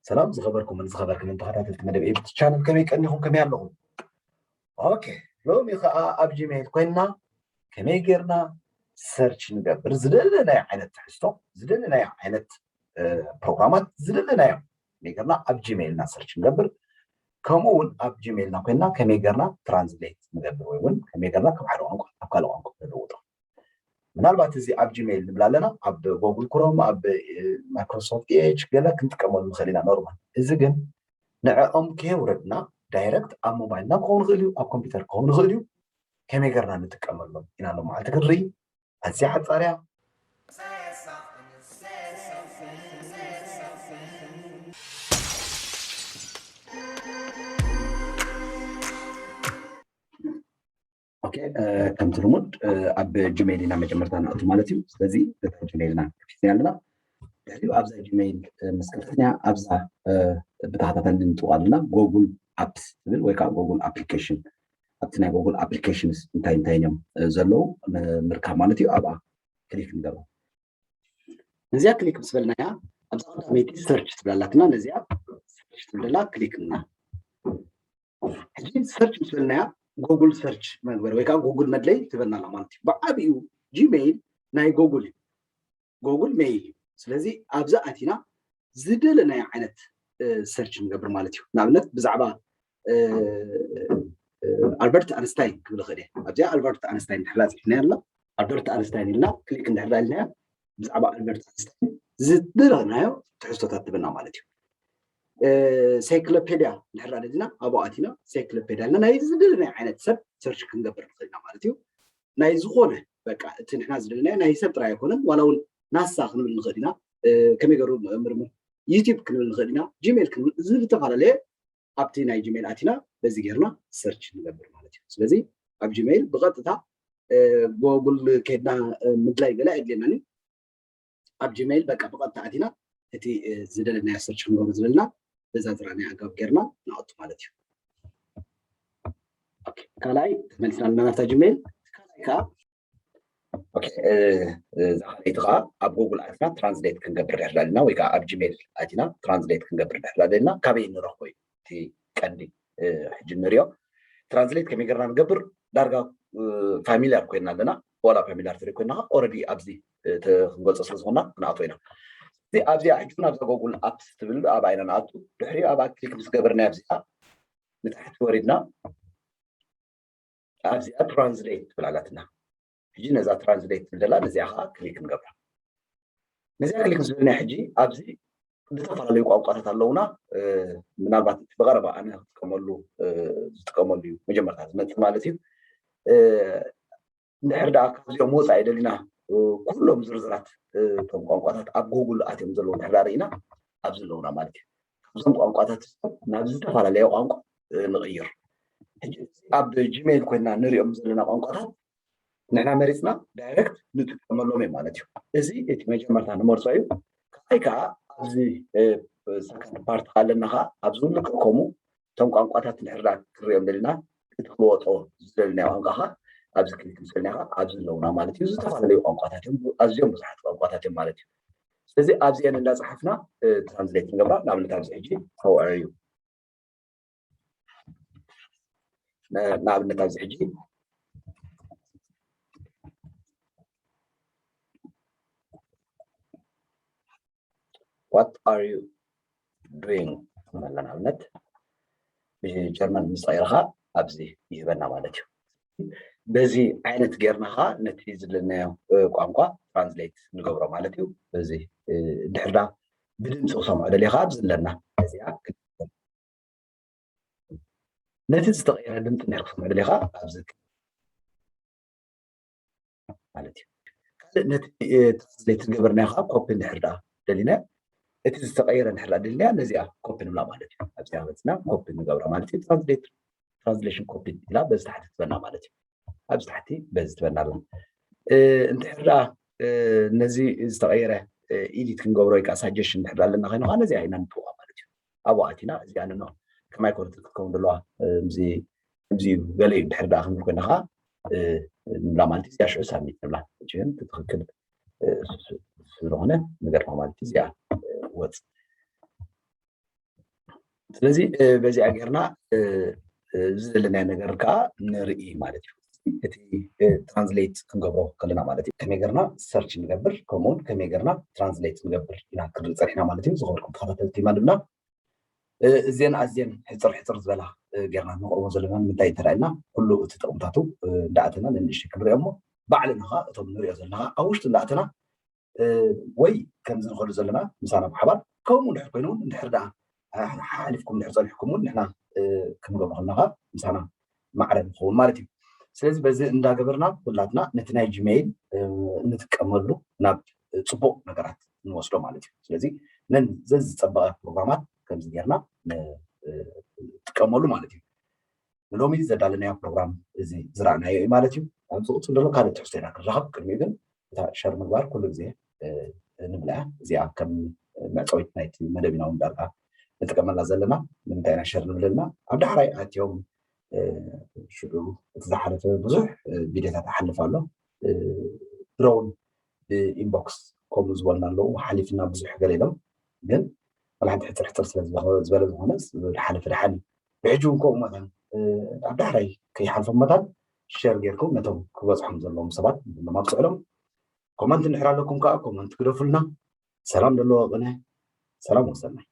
ሰላም ዝኸበርኩምን ዝኸበርክምን ተኸታተልቲ መደብ ኤቢቲ ቻነል፣ ከመይ ቀኒኹም? ከመይ ኣለኹም? ኦኬ፣ ሎሚ ከዓ ኣብ ጂሜይል ኮይንና ከመይ ጌርና ሰርች ንገብር፣ ዝደለናዮ ዓይነት ትሕዝቶ፣ ዝደለናዮ ዓይነት ፕሮግራማት፣ ዝደለናዮ ከመይ ጌርና ኣብ ጂሜይልና ሰርች ንገብር፣ ከምኡ እውን ኣብ ጂሜይልና ኮይንና ከመይ ጌርና ትራንስሌት ንገብር ወይ እውን ከመይ ጌርና ካብ ሓደ ቋንቋ ኣብ ካልእ ቋንቋ ንልውጦ። ምናልባት እዚ ኣብ ጂሜይል ንብል ኣለና፣ ኣብ ጎግል ክሮም፣ ኣብ ማይክሮሶፍት ኤጅ ገለ ክንጥቀመሉ ንኽእል ኢና፣ ኖርማል። እዚ ግን ንዕኦም ከየውረድና ዳይረክት ኣብ ሞባይልና ክኸውን ይኽእል እዩ፣ ኣብ ኮምፒውተር ክኸውን ይኽእል እዩ። ከመይ ጌርና ንጥቀመሎም ኢና ሎም መዓልቲ ክንርኢ። ኣዝያ ሓጻር እያ። ኦኬ፣ ከምቲ ልሙድ ኣብ ጂሜይል ኢና መጀመርታ ንኣቱ ማለት እዩ። ስለዚ እታ ጂሜይልና ከፊትና ኣለና። ድሕሪኡ ኣብዛ ጂሜይል ምስ ከፈትና፣ ኣብዛ ብተኸታታሊ ንጥዋ ኣለና፣ ጎግል ኣፕስ ትብል ወይ ከዓ ጎግል ኣፕሊኬሽን። ኣብቲ ናይ ጎግል ኣፕሊኬሽንስ እንታይ እንታይ እዮም ዘለዉ ንምርካብ ማለት እዩ። ኣብኣ ክሊክ ንገብር። ነዚኣ ክሊክ ምስ በልናያ ኣብዛ ቀዳመይቲ ሰርች ትብላላትና፣ ነዚኣ ሰርች ትብለላ ክሊክ እና ሕጂ ሰርች ምስ በልናያ ጎግል ሰርች መግበሪ ወይ ከዓ ጎግል መድለይ ትበልናላ ማለት እዩ። ብዓብኡ ጂሜይል ናይ ጎግል እዩ፣ ጎግል ሜይል እዩ። ስለዚ ኣብዚ ኣቲና ዝደለናዮ ዓይነት ሰርች ንገብር ማለት እዩ። ንኣብነት ብዛዕባ ኣልበርት ኣንስታይን ክብል ይኽእል እየ። ኣብዚኣ ኣልበርት ኣንስታይን እንድሕር ፂሒፍና ኣሎ፣ ኣልበርት ኣንስታይን ኢልና ክሊክ እንድሕር ኢልና ብዛዕባ ኣልበርት ኣንስታይን ዝደለናዮ ትሕዝቶታት ትብና ማለት እዩ። ሳይክሎፔድያ እንድሕር ደሊና ኣብኡ ኣቲና ሳይክሎፔድያ ኢልና ናይ ዝደለናዮ ዓይነት ሰብ ሰርች ክንገብር ንኽእል ኢና ማለት እዩ። ናይ ዝኾነ በቃ እቲ ንሕና ዝደለናዮ ናይ ሰብ ጥራይ ኣይኮነን፣ ዋላ እውን ናሳ ክንብል ንኽእል ኢና፣ ከመይ ገሩ ምርምር ዩቲብ ክንብል ንኽእል ኢና፣ ጂሜል ክንብል፣ እዚ ዝተፈላለየ ኣብቲ ናይ ጂሜል ኣቲና በዚ ጌርና ሰርች ንገብር ማለት እዩ። ስለዚ ኣብ ጂሜል ብቐጥታ ጎግል ከድና ምድላይ ገለ ኣየድልየናን እዩ። ኣብ ጂሜል በቃ ብቐጥታ ኣቲና እቲ ዝደለናዮ ሰርች ክንገብር ዝደልና በዛ ዝረኣናዮ ኣገባብ ጌርና ንኣቱ ማለት እዩ። ካልኣይ ተመሊስና ኣለና ናብታ ጂሜል። ካልኣይ ከዓ እዛ ካልኣይቲ ከዓ ኣብ ጎግል ኣቲና ትራንስሌት ክንገብር ድሕር ዳልና ወይ ከዓ ኣብ ጂሜል ኣቲና ትራንስሌት ክንገብር ድሕር ዳልና ካበይ ንረኽቦ እዩ እቲ ቀንዲ ሕጂ ንሪኦ። ትራንስሌት ከመይ ጌርና ንገብር ዳርጋ ፋሚሊያር ኮይና ኣለና። ዋላ ፋሚሊያር ተዘይ ኮይና ኦረዲ ኣብዚ ክንገልፆ ስለ ዝኾና ክንኣቶ ኢና። ኣብዚኣ ሕጂ እውን ኣብዛ ጎግል ኣፕስ ትብል ኣብኣ ኢና ንኣቱ። ድሕሪኡ ኣብኣ ክሊክ ምስ ገበርና ኣብዚኣ ንታሕቲ ወሪድና ኣብዚኣ ትራንስሌት ትብል ኣላትና። ሕጂ ነዛ ትራንስሌት ትብል ዘላ ነዚኣ ከዓ ክሊክ ንገብራ። ነዚኣ ክሊክ ምስ በልና ሕጂ ኣብዚ ዝተፈላለዩ ቋንቋታት ኣለውና። ምናልባት እቲ ብቐረባ ኣነ ክጥቀመሉ ዝጥቀመሉ እዩ መጀመርታ ዝመፅእ ማለት እዩ። እንድሕር ደኣ ካብዚኦም ወፃኢ ደሊና ኩሎም ዝርዝራት እቶም ቋንቋታት ኣብ ጎግል ኣትዮም ዘለዉ እንድሕር ደኣ ርኢና ኣብዚ ኣለውና ማለት እዩ። ካብዞም ቋንቋታት እዚኦም ናብ ዝተፈላለየ ቋንቋ ንቕይር። ሕጂ ኣብ ጂሜይል ኮይና ንሪኦም ዘለና ቋንቋታት ንሕና መሪፅና ዳይረክት ንጥቀመሎም እዮም ማለት እዩ። እዚ እቲ መጀመርታ ንመርፆ እዩ። ካልኣይ ከዓ ኣብዚ ሰከንድ ፓርት ኣለና ከዓ ኣብዚ እውን ልክዕ ከምኡ እቶም ቋንቋታት እንድሕር ደኣ ክንሪኦም ደሊና እቲ ክወጦ ዝደለናዮ ቋንቋ ከዓ ኣብዚ ክሊክ ምስ በልና ከዓ ኣብዚ ኣለውና ማለት እዩ። ዝተፈላለዩ ቋንቋታት እዮም፣ ኣዝዮም ብዙሓት ቋንቋታት እዮም ማለት እዩ። ስለዚ ኣብዚአን እንዳፀሓፍና ትራንስሌት ንገብራ። ንኣብነት ኣብዚ ሕጂ how are you ንኣብነት ኣብዚ ሕጂ what are you doing ንብላ ንኣብነት ብጀርመን ምስ ቀይርኻ ኣብዚ ይህበና ማለት እዩ። በዚ ዓይነት ጌርና ኸዓ ነቲ ዝደለናዮ ቋንቋ ትራንስሌት ንገብሮ ማለት እዩ። በዚ ድሕርዳ ብድምፂ ክሰምዖ ደልየ ኸዓ ኣብዚ ኣለና እዚኣ ነቲ ዝተቐየረ ድምፂ እንድሕር ክሰምዖ ደልየ ኸዓ ኣብዚ ማለት እዩ። ካልእ ነቲ ትራንስሌት ዝገበርናዮ ከዓ ኮፒ እንድሕር ደኣ ደሊና እቲ ዝተቐየረ እንድሕር ደኣ ደሊና ነዚኣ ኮፒ ንብላ ማለት እዩ። ኣብዚኣ መፅና ኮፒ ንገብራ ማለት እዩ። ትራንስሌት ትራንስሌሽን ኮፒ ኢላ በዚ ታሕቲ ትበና ማለት እዩ። ኣብዚ ታሕቲ በዚ ትበና ኣላ። እንድሕር ደኣ ነዚ ዝተቐየረ ኢዲት ክንገብሮ ወይ ከዓ ሳጀሽን እንድሕር ደኣ ኣለና ኮይኑ ከዓ ነዚኣ ኢና ንጥውቓ ማለት እዩ። ኣብኡ ኣቲና እዚኣ ንኖ ከማይ ኮነት ክትከውን ዘለዋ እዚ ከምዚ እዩ ገለ እዩ ድሕር ዳኣ ክንብል ኮይና ከዓ ንብላ ማለት እዩ። እዚኣ ሽዑ ሳብሚት ንብላ ግን ትክክል ስለሆነ ንገርፋ ማለት እዩ። እዚኣ ወፅ ስለዚ በዚኣ ጌርና እዚ ዘለናዮ ነገር ከዓ ንርኢ ማለት እዩ። እቲ ትራንስሌት ክንገብሮ ከለና ማለት እዩ ከመይ ጌርና ሰርች ንገብር ከምኡውን ከመይ ጌርና ትራንስሌት ንገብር ኢና ክንርኢ ፀኒሕና ማለት እዩ። ዝኸበርኩም ተኸታተልቲ መደብና እዚን ኣዝየን ሕፅር ሕፅር ዝበላ ጌርና ንቕርቦ ዘለና ንምንታይ እንተዳልና ኩሉ እቲ ጥቕምታቱ እንዳኣተና ንንእሽተይ ክንሪኦ እሞ ባዕልና ከዓ እቶም ንሪኦ ዘለና ኣብ ውሽጢ እንዳኣተና ወይ ከምዚ ንኸዱ ዘለና ምሳና ብሓባር ከምኡ ድሕር ኮይኑ እውን እንድሕር ደኣ ሓሊፍኩም ድሕር ፀኒሕኩም እውን ንሕና ክንገብሮ ከለና ከዓ ምሳና ማዕረ ንኸውን ማለት እዩ። ስለዚ በዚ እንዳገበርና ኩላትና ነቲ ናይ ጂሜይል እንጥቀመሉ ናብ ፅቡቅ ነገራት ንወስዶ ማለት እዩ። ስለዚ ነን ዘዝፀበቐ ፕሮግራማት ከምዚ ጌርና ንጥቀመሉ ማለት እዩ። ንሎሚ ዘዳለናዮ ፕሮግራም እዚ ዝረኣናዮ እዩ ማለት እዩ። ኣብ ዝቕፅል ዘሎ ካልእ ትሕዝቶ ኢና ክንራኸብ። ቅድሚኡ ግን እታ ሸር ምግባር ኩሉ ግዜ ንብላ እዚኣ ከም መዕፀዊት ናይቲ መደብ ኢና እውን ዳርጋ ንጥቀመላ ዘለና። ንምንታይ ኢና ሸር ንብል ኣለና? ኣብ ዳሕራይ ኣትዮም ሽዑ እቲ ዝሓለፈ ብዙሕ ቪድዮታት ይሓልፍ ኣሎ። ድሮውን ብኢንቦክስ ከምኡ ዝበሉና ኣለዉ። ሓሊፍና ብዙሕ ገለ ኢሎም ግን ዋላ ሓንቲ ሕፅር ሕፅር ስለ ዝበለ ዝኾነ ዝሓለፈ ደሓን እዩ። ብሕጂ እውን ከምኡ መታን ኣብ ዳሕራይ ከይሓልፎም መታን ሸር ጌርኩም ነቶም ክበፅሖም ዘለዎም ሰባት ንሎም ኣብፅዕሎም። ኮመንት እንድሕር ኣለኩም ከዓ ኮመንት ግደፉልና። ሰላም ዘለዎ ቅነ ሰላም ወሰናይ።